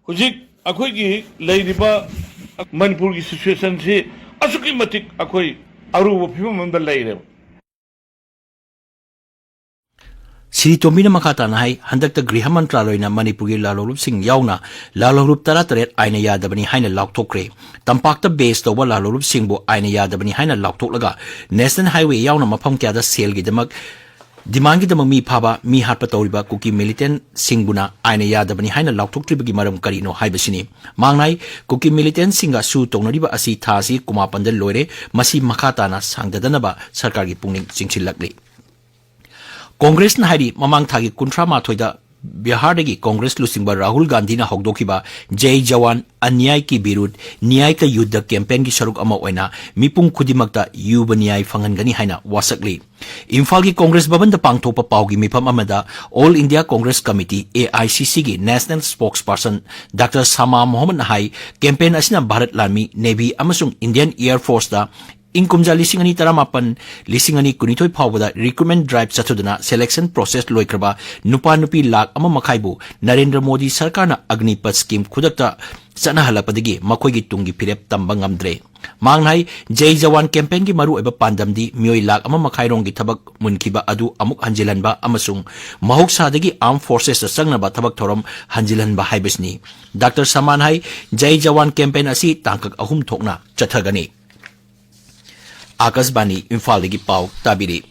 ꯍꯧꯖꯤꯛ ꯑꯩꯈꯣꯏꯒꯤ ꯂꯩꯔꯤꯕ ꯃꯅꯤꯄꯨꯔꯒꯤ ꯁꯤꯆꯨꯋꯦꯁꯟꯁꯤ ꯑꯁꯨꯛꯀꯤ ꯃꯇꯤꯛ ꯑꯩꯈꯣꯏ ꯑꯔꯨꯕ ꯐꯤꯕꯝ ꯑꯃꯗ ꯂꯩꯔꯦꯕ꯫ ꯁꯤꯔꯤ ꯇꯣꯝꯕꯤꯅ ꯃꯈꯥ ꯇꯥꯅ ꯍꯥꯏ, ꯍꯟꯗꯛꯇ ꯒ꯭ꯔꯤꯍ ꯃꯟꯇ꯭ꯔꯥꯂꯣꯏꯅ ꯃꯅꯤꯄꯨꯔꯒꯤ ꯂꯥꯜꯍꯧꯂꯨꯞꯁꯤꯡ ꯌꯥꯎꯅ ꯂꯥꯜꯍꯧꯂꯨꯞ ꯇꯔꯥꯇꯔꯦꯠ ꯑꯥꯏꯟꯅ ꯌꯥꯗꯕꯅꯤ ꯍꯥꯏꯅ ꯂꯥꯎꯊꯣꯛꯈ꯭ꯔꯦ꯫ ꯇꯝꯄꯥꯛꯇ ꯕꯦꯁ ꯇꯧꯕ ꯂꯥꯜꯍꯧꯂꯨꯞꯁꯤꯡꯕꯨ ꯑꯥꯏꯟꯅ ꯌꯥꯗꯕꯅꯤ ꯍꯥꯏꯅ ꯂꯥꯎꯊꯣꯛꯂꯒ ꯅꯦꯁꯅꯦꯜ ꯍꯥꯏꯋꯦ ꯌꯥꯎꯅ ꯃꯐꯝ ꯀꯌꯥꯗ ꯁꯦꯜꯒꯤꯗꯃꯛ, ꯗꯤꯃꯥꯟꯒꯤꯗꯃꯛ ꯃꯤ ꯐꯥꯕ, ꯃꯤ ꯍꯥꯠꯄ ꯇꯧꯔꯤꯕ ꯀꯨꯀꯤ ꯃꯤꯂꯤꯇꯦꯟꯠꯁꯤꯡꯕꯨꯅ ꯑꯥꯏꯟꯅ ꯌꯥꯗꯕꯅꯤ ꯍꯥꯏꯅ ꯂꯥꯎꯊꯣꯛꯇ꯭ꯔꯤꯕꯒꯤ ꯃꯔꯝ ꯀꯔꯤꯅꯣ ꯍꯥꯏꯕꯁꯤꯅꯤ꯫ ꯃꯍꯥꯛꯅ ꯍꯥꯏ, ꯀꯨꯀꯤ ꯃꯤꯂꯤꯇꯦꯟꯠꯁꯤꯡꯒ ꯁꯨ ꯇꯧꯅꯔꯤꯕ ꯑꯁꯤ ꯊꯥ ꯑꯁꯤ ꯀꯨꯟꯃꯥꯄꯟꯗ ꯂꯣꯏꯔꯦ꯫ ꯃꯁꯤ ꯃꯈꯥ ꯇꯥꯅ ꯁꯥꯡꯗꯗꯅꯕ ꯁꯔꯀꯥꯔꯒꯤ ꯄꯨꯛꯅꯤꯡ ꯆꯤꯡꯁꯤꯜꯂꯛꯂꯤ꯫ ꯀꯣꯡꯒ꯭ꯔꯦꯁꯅ ꯍꯥꯏꯔꯤ, ꯃꯃꯥꯡ ꯊꯥꯒꯤ ꯀꯨꯟꯊ꯭ꯔꯥ ꯃꯥꯊꯣꯏꯗ ꯕꯤꯍꯥꯔꯗꯒꯤ ꯀꯣꯡꯒ꯭ꯔꯦꯁ ꯂꯨꯆꯤꯡꯕ ꯔꯥꯍꯨꯜ ꯒꯥꯟꯙꯤꯅ ꯍꯧꯗꯣꯛꯈꯤꯕ ꯖꯩ ꯖꯋꯥꯟ ꯑꯟꯌꯥꯏ ꯀꯤ ꯕꯤꯔꯨꯗ ꯅ꯭ꯌꯥꯏ ꯀ ꯌꯨꯗꯙ ꯀꯦꯝꯄꯦꯟꯒꯤ ꯁꯔꯨꯛ ꯑꯃ ꯑꯣꯏꯅ ꯃꯤꯄꯨꯝ ꯈꯨꯗꯤꯡꯃꯛꯇ ꯌꯨꯕ ꯅ꯭ꯌꯥꯏ ꯐꯪꯍꯟꯒꯅꯤ ꯍꯥꯏꯅ ꯋꯥꯁꯛꯂꯤ꯫ ꯏꯝꯐꯥꯜꯒꯤ ꯀꯣꯡꯒ꯭ꯔꯦꯁ ꯚꯕꯟꯗ ꯄꯥꯡꯊꯣꯛꯄ ꯄꯥꯎꯒꯤ ꯃꯤꯐꯝ ꯑꯃꯗ all India Congress committee, A I C ꯁꯤꯒꯤ ꯅꯦꯁꯅꯦꯜ ꯁ꯭ꯄꯣꯛꯁꯄꯔꯁꯟ ꯗꯥꯛꯇꯔ ꯁꯃꯥ ꯃꯣꯍꯝꯃꯗꯅ ꯍꯥꯏ, ꯀꯦꯝꯄꯦꯟ ꯑꯁꯤꯅ ꯚꯥꯔꯠ ꯂꯥꯟꯃꯤ, ꯅꯦꯚꯤ ꯑꯃꯁꯨꯡ ꯏꯟꯗꯤꯌꯟ ꯑꯦꯌꯔ ꯐꯣꯔꯁꯇ ꯏꯪ ꯀꯨꯝꯖꯥ ꯂꯤꯁꯤꯡ ꯑꯅꯤ ꯇꯔꯥꯃꯥꯄꯟ, ꯂꯤꯁꯤꯡ ꯑꯅꯤ ꯀꯨꯟꯅꯤꯊꯣꯏ ꯐꯥꯎꯕꯗ ꯔꯤꯀ꯭ꯔꯨꯠꯃꯦꯟ ꯗ꯭ꯔꯥꯏꯚ ꯆꯠꯊꯗꯨꯅ ꯁꯦꯂꯦꯛꯁꯟ ꯄ꯭ꯔꯣꯁꯦꯁ ꯂꯣꯏꯈ꯭ꯔꯕ ꯅꯨꯄꯥ ꯅꯨꯄꯤ ꯂꯥꯈ ꯑꯃ ꯃꯈꯥꯏꯕꯨ ꯅꯔꯦꯟꯗ꯭ꯔ ꯃꯣꯗꯤ ꯁꯔꯀꯥꯔꯅ ꯑꯒꯅꯤꯄꯊ ꯁ꯭ꯀꯤꯝ ꯈꯨꯗꯛꯇ ꯆꯠꯅꯍꯜꯂꯛꯄꯗꯒꯤ ꯃꯈꯣꯏꯒꯤ ꯇꯨꯡꯒꯤ ꯐꯤꯔꯦꯞ ꯇꯝꯕ ꯉꯝꯗ꯭ꯔꯦ꯫ ꯃꯍꯥꯛꯅ ꯍꯥꯏ, ꯖꯩ ꯖꯋꯥꯟ ꯀꯦꯝꯄꯦꯟꯒꯤ ꯃꯔꯨꯑꯣꯏꯕ ꯄꯥꯟꯗꯝꯗꯤ ꯃꯤꯑꯣꯏ ꯂꯥꯈ ꯑꯃ ꯃꯈꯥꯏ ꯔꯣꯝꯒꯤ ꯊꯕꯛ ꯃꯨꯟꯈꯤꯕ ꯑꯗꯨ ꯑꯃꯨꯛ ꯍꯟꯖꯤꯜꯍꯟꯕ ꯑꯃꯁꯨꯡ ꯃꯍꯧꯁꯥꯗꯒꯤ ꯑꯥꯔꯝ ꯐꯣꯔꯁꯦꯁꯇ ꯆꯪꯅꯕ ꯊꯕꯛ ꯊꯧꯔꯝ ꯍꯟꯖꯤꯜꯍꯟꯕ ꯍꯥꯏꯕꯁꯤꯅꯤ꯫ ꯗꯥꯛꯇꯔ ꯁꯃꯥꯟ ꯍꯥꯏ, ꯖꯩ ꯖꯋꯥꯟ ꯀꯦꯝꯄꯦꯟ ꯑꯁꯤ ꯇꯥꯡꯀꯛ ꯑꯍꯨꯝ ꯊꯣꯛꯅ ꯆꯠꯊꯒꯅꯤ꯫ ꯑꯥꯀꯥꯁꯕꯥꯅꯤ ꯏꯝꯐꯥꯜꯗꯒꯤ ꯄꯥꯎ ꯇꯥꯕꯤꯔꯤ꯫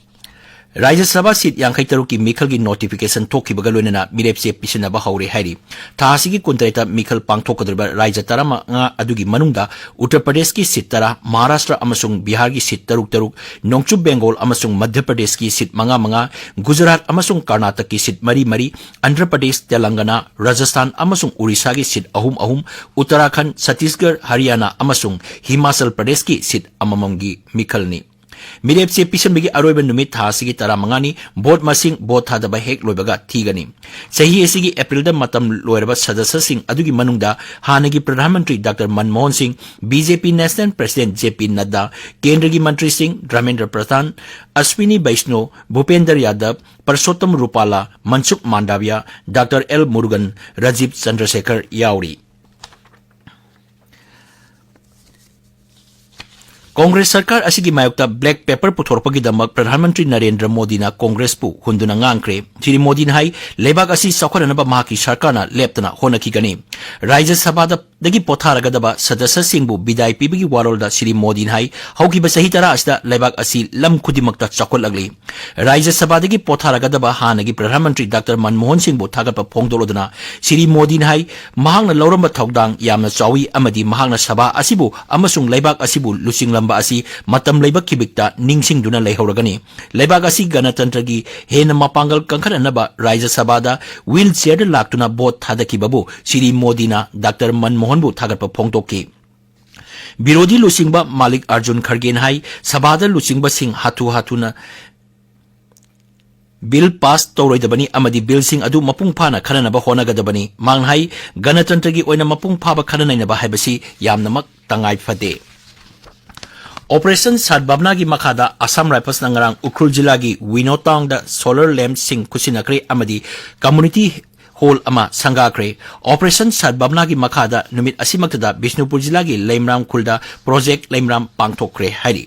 ꯔꯥꯖ꯭ꯌ ꯁꯚꯥ ꯁꯤꯠ ꯌꯥꯡꯈꯩ ꯇꯔꯨꯛꯀꯤ ꯃꯤꯈꯜꯒꯤ ꯅꯣꯇꯤꯐꯤꯀꯦꯁꯟ ꯊꯣꯛꯈꯤꯕꯒ ꯂꯣꯏꯅꯅ ꯃꯤꯔꯦꯞꯆꯦ ꯄꯤꯁꯤꯟꯅꯕ ꯍꯧꯔꯦ ꯍꯥꯏꯔꯤ꯫ ꯊꯥ ꯑꯁꯤꯒꯤ ꯀꯨꯟꯇꯔꯦꯠꯇ ꯃꯤꯈꯜ ꯄꯥꯡꯊꯣꯛꯀꯗꯧꯔꯤꯕ ꯔꯥꯖ꯭ꯌ ꯇꯔꯥꯃꯉꯥ ꯑꯗꯨꯒꯤ ꯃꯅꯨꯡꯗ ꯎꯠꯇꯔ ꯄ꯭ꯔꯗꯦꯁꯀꯤ ꯁꯤꯠ ꯇꯔꯥ, ꯃꯍꯥꯔꯥꯁꯇ꯭ꯔ ꯑꯃꯁꯨꯡ ꯕꯤꯍꯥꯔꯒꯤ ꯁꯤꯠ ꯇꯔꯨꯛ ꯇꯔꯨꯛ, ꯅꯣꯡꯆꯨꯞ ꯕꯦꯡꯒꯣꯜ ꯑꯃꯁꯨꯡ ꯃꯙ꯭ꯌ ꯄ꯭ꯔꯗꯦꯁꯀꯤ ꯁꯤꯠ ꯃꯉꯥ ꯃꯉꯥ, ꯒꯨꯖꯔꯥꯠ ꯑꯃꯁꯨꯡ ꯀꯔꯅꯥꯇꯛꯀꯤ ꯁꯤꯠ ꯃꯔꯤ ꯃꯔꯤ, ꯑꯟꯙ꯭ꯔ ꯄ꯭ꯔꯗꯦꯁ, ꯇꯦꯂꯪꯒꯅꯥ, ꯔꯥꯖꯁꯊꯥꯟ ꯑꯃꯁꯨꯡ ꯎꯔꯤꯁꯥꯒꯤ ꯁꯤꯠ ꯑꯍꯨꯝ ꯑꯍꯨꯝ, ꯎꯠꯇꯔꯥꯈꯟꯗ, ꯁꯠꯇꯤꯁꯒꯔ, ꯍꯔꯤꯌꯥꯅꯥ ꯑꯃꯁꯨꯡ ꯍꯤꯃꯥꯆꯜ ꯄ꯭ꯔꯗꯦꯁꯀꯤ ꯁꯤꯠ ꯑꯃꯃꯝꯒꯤ ꯃꯤꯈꯜꯅꯤ꯫ ꯃꯤꯔꯦꯞꯆꯦ ꯄꯤꯁꯤꯟꯕꯒꯤ ꯑꯔꯣꯏꯕ ꯅꯨꯃꯤꯠ ꯊꯥ ꯑꯁꯤꯒꯤ ꯇꯔꯥꯃꯉꯥꯅꯤ꯫ ꯚꯣꯠ ꯃꯁꯤꯡ ꯚꯣꯠ ꯊꯥꯗꯕ ꯍꯦꯛ ꯂꯣꯏꯕꯒ ꯊꯤꯒꯅꯤ꯫ ꯆꯍꯤ ꯑꯁꯤꯒꯤ ꯑꯦꯄ꯭ꯔꯤꯜꯗ ꯃꯇꯝ ꯂꯣꯏꯔꯕ ꯁꯗꯁ꯭ꯌꯁꯤꯡ ꯑꯗꯨꯒꯤ ꯃꯅꯨꯡꯗ ꯍꯥꯟꯅꯒꯤ ꯄ꯭ꯔꯙꯥꯟ ꯃꯟꯇ꯭ꯔꯤ ꯗꯥꯛꯇꯔ ꯃꯟꯃꯣꯍꯟ ꯁꯤꯡ, ꯕꯤ ꯖꯦ ꯄꯤ ꯅꯦꯁꯅꯦꯜ ꯄ꯭ꯔꯁꯤꯗꯦꯟꯠ ꯖꯦ ꯄꯤ ꯅꯗ꯭ꯗꯥ, ꯀꯦꯟꯗ꯭ꯔꯒꯤ ꯃꯟꯇ꯭ꯔꯤꯁꯤꯡ ꯙꯔꯃꯦꯟꯗ꯭ꯔ ꯄ꯭ꯔꯙꯥꯟ, ꯑꯁ꯭ꯋꯤꯅꯤ ꯕꯩꯁꯅꯣ, ꯚꯨꯄꯦꯟꯗ꯭ꯔ ꯌꯥꯗꯕ, ꯄꯔꯁꯣꯠꯇꯝ ꯔꯨꯄꯥꯂꯥ, ꯃꯟꯁꯨꯈ ꯃꯥꯟꯗꯥꯚꯤꯌꯥ, ꯗꯥꯛꯇꯔ ꯑꯦꯜ ꯃꯨꯔꯨꯒꯟ, ꯔꯥꯖꯤꯕ ꯆꯟꯗ꯭ꯔꯁꯦꯈꯔ ꯌꯥꯎꯔꯤ꯫ ꯀꯣꯡꯒ꯭ꯔꯦꯁ ꯁꯔꯀꯥꯔ ꯑꯁꯤꯒꯤ ꯃꯥꯌꯣꯛꯇ ꯕ꯭ꯂꯦꯛ ꯄꯦꯄꯔ ꯄꯨꯊꯣꯔꯛꯄꯒꯤꯗꯃꯛ ꯄ꯭ꯔꯙꯥꯟ ꯃꯟꯇ꯭ꯔꯤ ꯅꯔꯦꯟꯗ꯭ꯔ ꯃꯣꯗꯤꯅ ꯀꯣꯡꯒ꯭ꯔꯦꯁꯄꯨ ꯍꯨꯟꯗꯨꯅ ꯉꯥꯡꯈ꯭ꯔꯦ꯫ ꯁ꯭ꯔꯤ ꯃꯣꯗꯤꯅ ꯍꯥꯏ, ꯂꯩꯕꯥꯛ ꯑꯁꯤ ꯆꯥꯎꯈꯠꯅꯅꯕ ꯃꯍꯥꯛꯀꯤ ꯁꯔꯀꯥꯔꯅ ꯂꯦꯞꯇꯅ ꯍꯣꯠꯅꯈꯤꯒꯅꯤ꯫ ꯔꯥꯖ꯭ꯌ ꯁꯚꯥꯗꯒꯤ ꯄꯣꯊꯥꯔꯒꯗꯕ ꯁꯗꯁ꯭ꯌꯁꯤꯡꯕꯨ ꯕꯤꯗꯥꯏ ꯄꯤꯕꯒꯤ ꯋꯥꯔꯣꯜꯗ ꯁ꯭ꯔꯤ ꯃꯣꯗꯤꯅ ꯍꯥꯏ, ꯍꯧꯈꯤꯕ ꯆꯍꯤ ꯇꯔꯥ ꯑꯁꯤꯗ ꯂꯩꯕꯥꯛ ꯑꯁꯤ ꯂꯝ ꯈꯨꯗꯤꯡꯃꯛꯇ ꯆꯥꯎꯈꯠꯂꯛꯂꯤ꯫ ꯔꯥꯖ꯭ꯌ ꯁꯚꯥꯗꯒꯤ ꯄꯣꯊꯥꯔꯒꯗꯕ ꯍꯥꯟꯅꯒꯤ ꯄ꯭ꯔꯙꯥꯟ ꯃꯟꯇ꯭ꯔꯤ ꯗꯥꯛꯇꯔ ꯃꯟꯃꯣꯍꯟ ꯁꯤꯡꯕꯨ ꯊꯥꯒꯠꯄ ꯐꯣꯡꯗꯣꯛꯂꯗꯨꯅ ꯁ꯭ꯔꯤ ꯃꯣꯗꯤꯅ ꯍꯥꯏ, ꯃꯍꯥꯛꯅ ꯂꯧꯔꯝꯕ ꯊꯧꯗꯥꯡ ꯌꯥꯝꯅ ꯆꯥꯎꯏ ꯑꯃꯗꯤ ꯃꯍꯥꯛꯅ ꯁꯚꯥ ꯑꯁꯤꯕꯨ ꯑꯃꯁꯨꯡ ꯂꯩꯕꯥꯛ ꯑꯁꯤꯕꯨ ꯂꯨꯆꯤꯡꯂꯝꯕ ꯑꯁꯤ ꯃꯇꯝ ꯂꯩꯕ ꯈꯤꯕꯤꯛꯇ ꯅꯤꯡꯁꯤꯡꯗꯨꯅ ꯂꯩꯍꯧꯔꯒꯅꯤ꯫ ꯂꯩꯕꯥꯛ ꯑꯁꯤ ꯒꯅꯇꯟꯇ꯭ꯔꯒꯤ ꯍꯦꯟꯅ ꯃꯄꯥꯡꯒꯜ ꯀꯟꯈꯠꯅꯅꯕ ꯔꯥꯖ꯭ꯌ ꯁꯚꯥꯗ ꯋꯤꯜ ꯆꯤꯌꯔꯗ ꯂꯥꯛꯇꯨꯅ ꯚꯣꯠ ꯊꯥꯗꯈꯤꯕꯕꯨ ꯁ꯭ꯔꯤ ꯃꯣꯗꯤꯅ ꯗꯥꯛꯇꯔ ꯃꯟꯃꯣꯍꯟꯕꯨ ꯊꯥꯒꯠꯄ ꯐꯣꯡꯗꯣꯛꯈꯤ꯫ ꯕꯤꯔꯣꯙꯤ ꯂꯨꯆꯤꯡꯕ ꯃꯥꯂꯤꯛ ꯑꯔꯖꯨꯟ ꯈꯔꯒꯦꯅ ꯍꯥꯏ, ꯁꯚꯥꯗ ꯂꯨꯆꯤꯡꯕꯁꯤꯡ ꯍꯥꯊꯨ ꯍꯥꯊꯨꯅ ꯕꯤꯜ ꯄꯥꯁ ꯇꯧꯔꯣꯏꯗꯕꯅꯤ ꯑꯃꯗꯤ ꯕꯤꯜꯁꯤꯡ ꯑꯗꯨ ꯃꯄꯨꯡ ꯐꯥꯅ ꯈꯟꯅꯅꯕ ꯍꯣꯠꯅꯒꯗꯕꯅꯤ꯫ ꯃꯍꯥꯛꯅ ꯍꯥꯏ, ꯒꯅꯇꯟꯇ꯭ꯔꯒꯤ ꯑꯣꯏꯅ ꯃꯄꯨꯡ ꯐꯥꯕ ꯈꯟꯅ ꯅꯩꯅꯕ ꯍꯥꯏꯕꯁꯤ ꯌꯥꯝꯅꯃꯛ ꯇꯉꯥꯏ ꯐꯗꯦ꯫ ꯑꯣꯄꯔꯦꯁꯟ ꯁꯗꯚꯥꯕꯅꯥꯒꯤ ꯃꯈꯥꯗ ꯑꯁꯥꯝ ꯔꯥꯏꯐꯜꯁꯅ ꯉꯔꯥꯡ ꯎꯈ꯭ꯔꯨꯜ ꯖꯤꯂꯥꯒꯤ ꯋꯤꯅꯣ ꯇꯥꯎꯟꯗ ꯁꯣꯂꯔ ꯂꯦꯝꯞꯁꯤꯡ ꯈꯨꯠꯁꯤꯟꯅꯈ꯭ꯔꯦ ꯑꯃꯗꯤ ꯀꯝꯃ꯭ꯌꯨꯅꯤꯇꯤ ꯍꯣꯜ ꯑꯃ ꯁꯪꯒꯥꯈ꯭ꯔꯦ꯫ ꯑꯣꯄꯔꯦꯁꯟ ꯁꯗꯚꯥꯕꯅꯥꯒꯤ ꯃꯈꯥꯗ ꯅꯨꯃꯤꯠ ꯑꯁꯤꯃꯛꯇꯗ ꯕꯤꯁꯅꯨꯄꯨꯔ ꯖꯤꯂꯥꯒꯤ ꯂꯩꯃꯔꯥꯝ ꯈꯨꯜꯗ ꯄ꯭ꯔꯣꯖꯦꯛ ꯂꯩꯃꯔꯥꯝ ꯄꯥꯡꯊꯣꯛꯈ꯭ꯔꯦ ꯍꯥꯏꯔꯤ꯫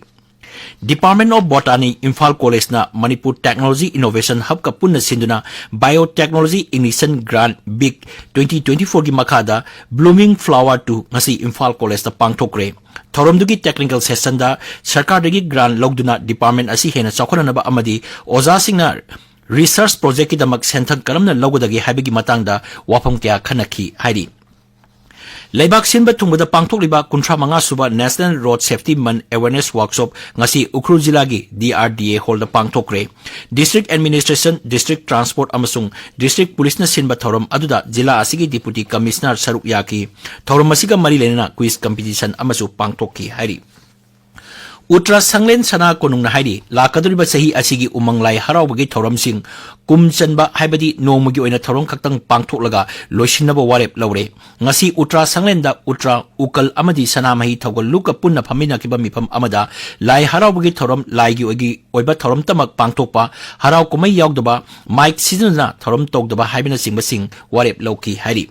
Department of Botany, Imphal College ꯅ Manipur Technology Innovation Hub ꯀ ꯄꯨꯟꯅ ꯁꯤꯟꯗꯨꯅ Biotechnology Ignition Grant big twenty twenty-four ꯒꯤ ꯃꯈꯥꯗ Blooming Flower two ꯉꯁꯤ ꯏꯝꯐꯥꯜ ꯀꯣꯂꯦꯖꯇ ꯄꯥꯡꯊꯣꯛꯈ꯭ꯔꯦ꯫ ꯊꯧꯔꯝꯗꯨꯒꯤ technical session ꯗ ꯁꯔꯀꯥꯔꯗꯒꯤ grant ꯂꯧꯗꯨꯅ department ꯑꯁꯤ ꯍꯦꯟꯅ ꯆꯥꯎꯈꯠꯅꯅꯕ ꯑꯃꯗꯤ ꯑꯣꯖꯥꯁꯤꯡꯅ research project ꯀꯤꯗꯃꯛ ꯁꯦꯟꯊꯪ ꯀꯔꯝꯅ ꯂꯧꯒꯗꯒꯦ ꯍꯥꯏꯕꯒꯤ ꯃꯇꯥꯡꯗ ꯋꯥꯐꯝ ꯀꯌꯥ ꯈꯟꯅꯈꯤ ꯍꯥꯏꯔꯤ꯫ ꯂꯩꯕꯥꯛ ꯁꯤꯟꯕ ꯊꯨꯡꯕꯗ ꯄꯥꯡꯊꯣꯛꯂꯤꯕ ꯀꯨꯟꯊ꯭ꯔꯥ ꯃꯉꯥ ꯁꯨꯕ National Road Safety Month Awareness Workshop ꯉꯁꯤ ꯎꯈ꯭ꯔꯨꯜ ꯖꯤꯂꯥꯒꯤ D R D A hall the ꯄꯥꯡꯊꯣꯛꯈ꯭ꯔꯦ꯫ District Administration, District Transport ꯑꯃꯁꯨꯡ District Police ꯅ ꯁꯤꯟꯕ ꯊꯧꯔꯝ ꯑꯗꯨꯗ ꯖꯤꯂꯥ ꯑꯁꯤꯒꯤ Deputy Commissioner ꯁꯔꯨꯛ ꯌꯥꯈꯤ꯫ ꯊꯧꯔꯝ ꯑꯁꯤꯒ ꯃꯔꯤ ꯂꯩꯅꯅ quiz competition ꯑꯃꯁꯨ ꯄꯥꯡꯊꯣꯛꯈꯤ ꯍꯥꯏꯔꯤ꯫ ꯎꯇ꯭ꯔꯥ ꯁꯪꯂꯦꯟ ꯁꯅꯥ ꯀꯣꯅꯨꯡꯅ ꯍꯥꯏꯔꯤ, ꯂꯥꯛꯀꯗꯧꯔꯤꯕ ꯆꯍꯤ ꯑꯁꯤꯒꯤ ꯎꯃꯪ ꯂꯥꯏ ꯍꯔꯥꯎꯕꯒꯤ ꯊꯧꯔꯝꯁꯤꯡ ꯀꯨꯝ ꯆꯟꯕ, ꯍꯥꯏꯕꯗꯤ ꯅꯣꯡꯃꯒꯤ ꯑꯣꯏꯅ ꯊꯧꯔꯝ ꯈꯛꯇꯪ ꯄꯥꯡꯊꯣꯛꯂꯒ ꯂꯣꯏꯁꯤꯟꯅꯕ ꯋꯥꯔꯦꯞ ꯂꯧꯔꯦ꯫ ꯉꯁꯤ ꯎꯇ꯭ꯔꯥ ꯁꯪꯂꯦꯟꯗ ꯎꯇ꯭ꯔꯥ, ꯎꯀꯜ ꯑꯃꯗꯤ ꯁꯅꯥꯃꯍꯤ ꯊꯧꯒꯜ ꯂꯨꯞꯀ ꯄꯨꯟꯅ ꯐꯝꯃꯤꯟꯅꯈꯤꯕ ꯃꯤꯐꯝ ꯑꯃꯗ ꯂꯥꯏ ꯍꯔꯥꯎꯕꯒꯤ ꯊꯧꯔꯝ, ꯂꯥꯏꯒꯤ ꯑꯣꯏꯒꯤ ꯑꯣꯏꯕ ꯊꯧꯔꯝꯇꯃꯛ ꯄꯥꯡꯊꯣꯛꯄ, ꯍꯔꯥꯎ ꯀꯨꯝꯍꯩ ꯌꯥꯎꯗꯕ, ꯃꯥꯏꯛ ꯁꯤꯖꯤꯟꯅꯗꯨꯅ ꯊꯧꯔꯝ ꯇꯧꯗꯕ ꯍꯥꯏꯕꯅꯆꯤꯡꯕꯁꯤꯡ ꯋꯥꯔꯦꯞ ꯂꯧꯈꯤ ꯍꯥꯏꯔꯤ꯫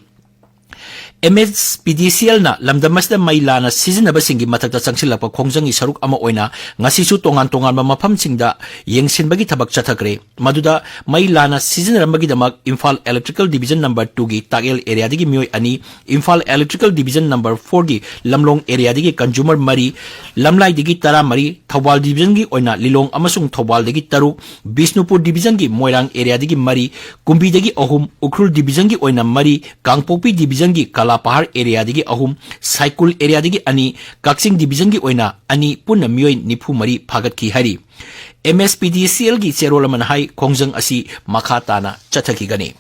M S P D C L ꯅ ꯂꯝꯗꯝ ꯑꯁꯤꯗ ꯃꯩ ꯂꯥꯟꯅ ꯁꯤꯖꯤꯟꯅꯕꯁꯤꯡꯒꯤ ꯃꯊꯛꯇ ꯆꯪꯁꯤꯜꯂꯛꯄ ꯈꯣꯡꯖꯪꯒꯤ ꯁꯔꯨꯛ ꯑꯃ ꯑꯣꯏꯅ ꯉꯁꯤꯁꯨ ꯇꯣꯉꯥꯟ ꯇꯣꯉꯥꯟꯕ ꯃꯐꯝꯁꯤꯡꯗ ꯌꯦꯡꯁꯤꯟꯕꯒꯤ ꯊꯕꯛ ꯆꯠꯊꯈ꯭ꯔꯦ꯫ ꯃꯗꯨꯗ ꯃꯩ ꯂꯥꯟꯅ ꯁꯤꯖꯤꯟꯅꯔꯝꯕꯒꯤꯗꯃꯛ Imphal Electrical Division number two ꯒꯤ ꯇꯥꯛꯌꯦꯜ area ꯗꯒꯤ ꯃꯤꯑꯣꯏ ꯑꯅꯤ, Imphal Electrical Division number four ꯒꯤ ꯂꯝꯂꯣꯡ area ꯗꯒꯤ consumer ꯃꯔꯤ, ꯂꯝꯂꯥꯏꯗꯒꯤ ꯇꯔꯥꯃꯔꯤ, ꯊꯧꯕꯥꯜ division ꯒꯤ ꯑꯣꯏꯅ ꯂꯤꯂꯣꯡ ꯑꯃꯁꯨꯡ ꯊꯧꯕꯥꯜꯗꯒꯤ ꯇꯔꯨꯛ, ꯕꯤꯁꯅꯨꯄꯨꯔ division ꯒꯤ ꯃꯣꯏꯔꯥꯡ area ꯗꯒꯤ ꯃꯔꯤ, ꯀꯨꯝꯕꯤꯗꯒꯤ ꯑꯍꯨꯝ, ꯎꯈ꯭ꯔꯨꯜ division ꯒꯤ ꯑꯣꯏꯅ ꯃꯔꯤ, ꯀꯥꯡꯄꯣꯛꯄꯤ division ꯒꯤ ꯀꯂꯥꯄꯍꯥꯔ area ꯗꯒꯤ ꯑꯍꯨꯝ, ꯁꯥꯏꯀꯨꯜ area ꯗꯒꯤ ꯑꯅꯤ, ꯀꯛꯆꯤꯡ division ꯒꯤ ꯑꯣꯏꯅ ꯑꯅꯤ, ꯄꯨꯟꯅ ꯃꯤꯑꯣꯏ ꯅꯤꯐꯨ ꯃꯔꯤ ꯐꯥꯒꯠꯈꯤ ꯍꯥꯏꯔꯤ꯫ M S P D C L ꯒꯤ ꯆꯦꯔꯣꯜ ꯑꯃꯅ ꯍꯥꯏ, ꯈꯣꯡꯖꯪ ꯑꯁꯤ ꯃꯈꯥ ꯇꯥꯅ ꯆꯠꯊꯈꯤꯒꯅꯤ꯫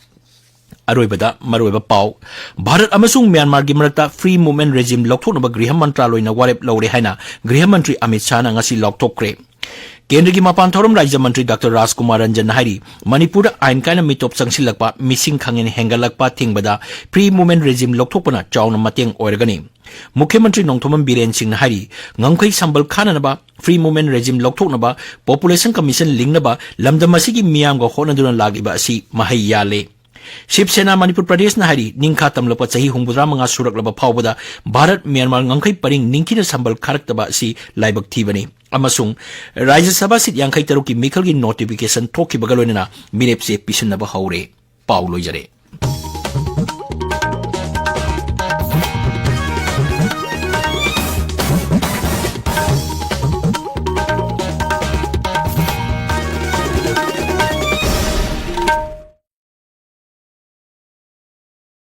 ꯑꯔꯣꯏꯕꯗ ꯃꯔꯨꯑꯣꯏꯕ ꯄꯥꯎ, ꯚꯥꯔꯠ ꯑꯃꯁꯨꯡ ꯃ꯭ꯌꯥꯟꯃꯥꯔꯒꯤ ꯃꯔꯛꯇ free movement regime ꯂꯧꯊꯣꯛꯅꯕ ꯒ꯭ꯔꯤꯍ ꯃꯟꯇ꯭ꯔꯥꯂꯣꯏꯅ ꯋꯥꯔꯦꯞ ꯂꯧꯔꯦ ꯍꯥꯏꯅ ꯒ꯭ꯔꯤꯍ ꯃꯟꯇ꯭ꯔꯤ ꯑꯃꯤꯠ ꯁꯥꯍꯅ ꯉꯁꯤ ꯂꯥꯎꯊꯣꯛꯈ꯭ꯔꯦ꯫ ꯀꯦꯟꯗ꯭ꯔꯒꯤ ꯃꯄꯥꯟ ꯊꯧꯔꯝ ꯔꯥꯖ꯭ꯌ ꯃꯟꯇ꯭ꯔꯤ ꯗꯥꯛꯇꯔ ꯔꯥꯖꯀꯨꯃꯥꯔ ꯔꯟꯖꯟꯅ ꯍꯥꯏꯔꯤ, ꯃꯅꯤꯄꯨꯔꯗ ꯑꯥꯏꯟ ꯀꯥꯏꯅ ꯃꯤꯇꯣꯞ ꯆꯪꯁꯤꯜꯂꯛꯄ, ꯃꯤꯁꯤꯡ ꯈꯪꯍꯦꯟ ꯍꯦꯟꯒꯠꯂꯛꯄ ꯊꯤꯡꯕꯗ free movement regime ꯂꯧꯊꯣꯛꯄꯅ ꯆꯥꯎꯅ ꯃꯇꯦꯡ ꯑꯣꯏꯔꯒꯅꯤ꯫ ꯃꯨꯈ꯭ꯌ ꯃꯟꯇ꯭ꯔꯤ ꯅꯣꯡꯊꯣꯝꯕꯝ ꯕꯤꯔꯦꯟ ꯁꯤꯡꯅ ꯍꯥꯏꯔꯤ, ꯉꯝꯈꯩ ꯁꯝꯕꯜ ꯈꯥꯅꯅꯕ, free movement regime ꯂꯧꯊꯣꯛꯅꯕ, Population Commission ꯂꯤꯡꯅꯕ ꯂꯝꯗꯝ ꯑꯁꯤꯒꯤ ꯃꯤꯌꯥꯝꯒ ꯍꯣꯠꯅꯗꯨꯅ ꯂꯥꯛꯂꯤꯕ ꯑꯁꯤ ꯃꯍꯩ ꯌꯥꯜꯂꯦ꯫ ꯁꯤꯕ ꯁꯦꯅꯥ ꯃꯅꯤꯄꯨꯔ ꯄ꯭ꯔꯗꯦꯁꯅ ꯍꯥꯏꯔꯤ, ꯅꯤꯡꯈꯥ ꯇꯝꯂꯛꯄ ꯆꯍꯤ ꯍꯨꯝꯐꯨꯇꯔꯥ ꯃꯉꯥ ꯁꯨꯔꯛꯂꯕ ꯐꯥꯎꯕꯗ ꯚꯥꯔꯠ ꯃ꯭ꯌꯥꯟꯃꯥꯔ ꯉꯝꯈꯩ ꯄꯔꯤꯡ ꯅꯤꯡꯊꯤꯅ ꯁꯝꯕꯜ ꯈꯥꯔꯛꯇꯕ ꯑꯁꯤ ꯂꯥꯏꯕꯛ ꯊꯤꯕꯅꯤ꯫ ꯑꯃꯁꯨꯡ ꯔꯥꯖ꯭ꯌ ꯁꯚꯥ ꯁꯤꯠ ꯌꯥꯡꯈꯩ ꯇꯔꯨꯛꯀꯤ ꯃꯤꯈꯜꯒꯤ ꯅꯣꯇꯤꯐꯤꯀꯦꯁꯟ ꯊꯣꯛꯈꯤꯕꯒ ꯂꯣꯏꯅꯅ ꯃꯤꯔꯦꯞ ꯆꯦ ꯄꯤꯁꯤꯟꯅꯕ ꯍꯧꯔꯦ꯫ ꯄꯥꯎ ꯂꯣꯏꯖꯔꯦ꯫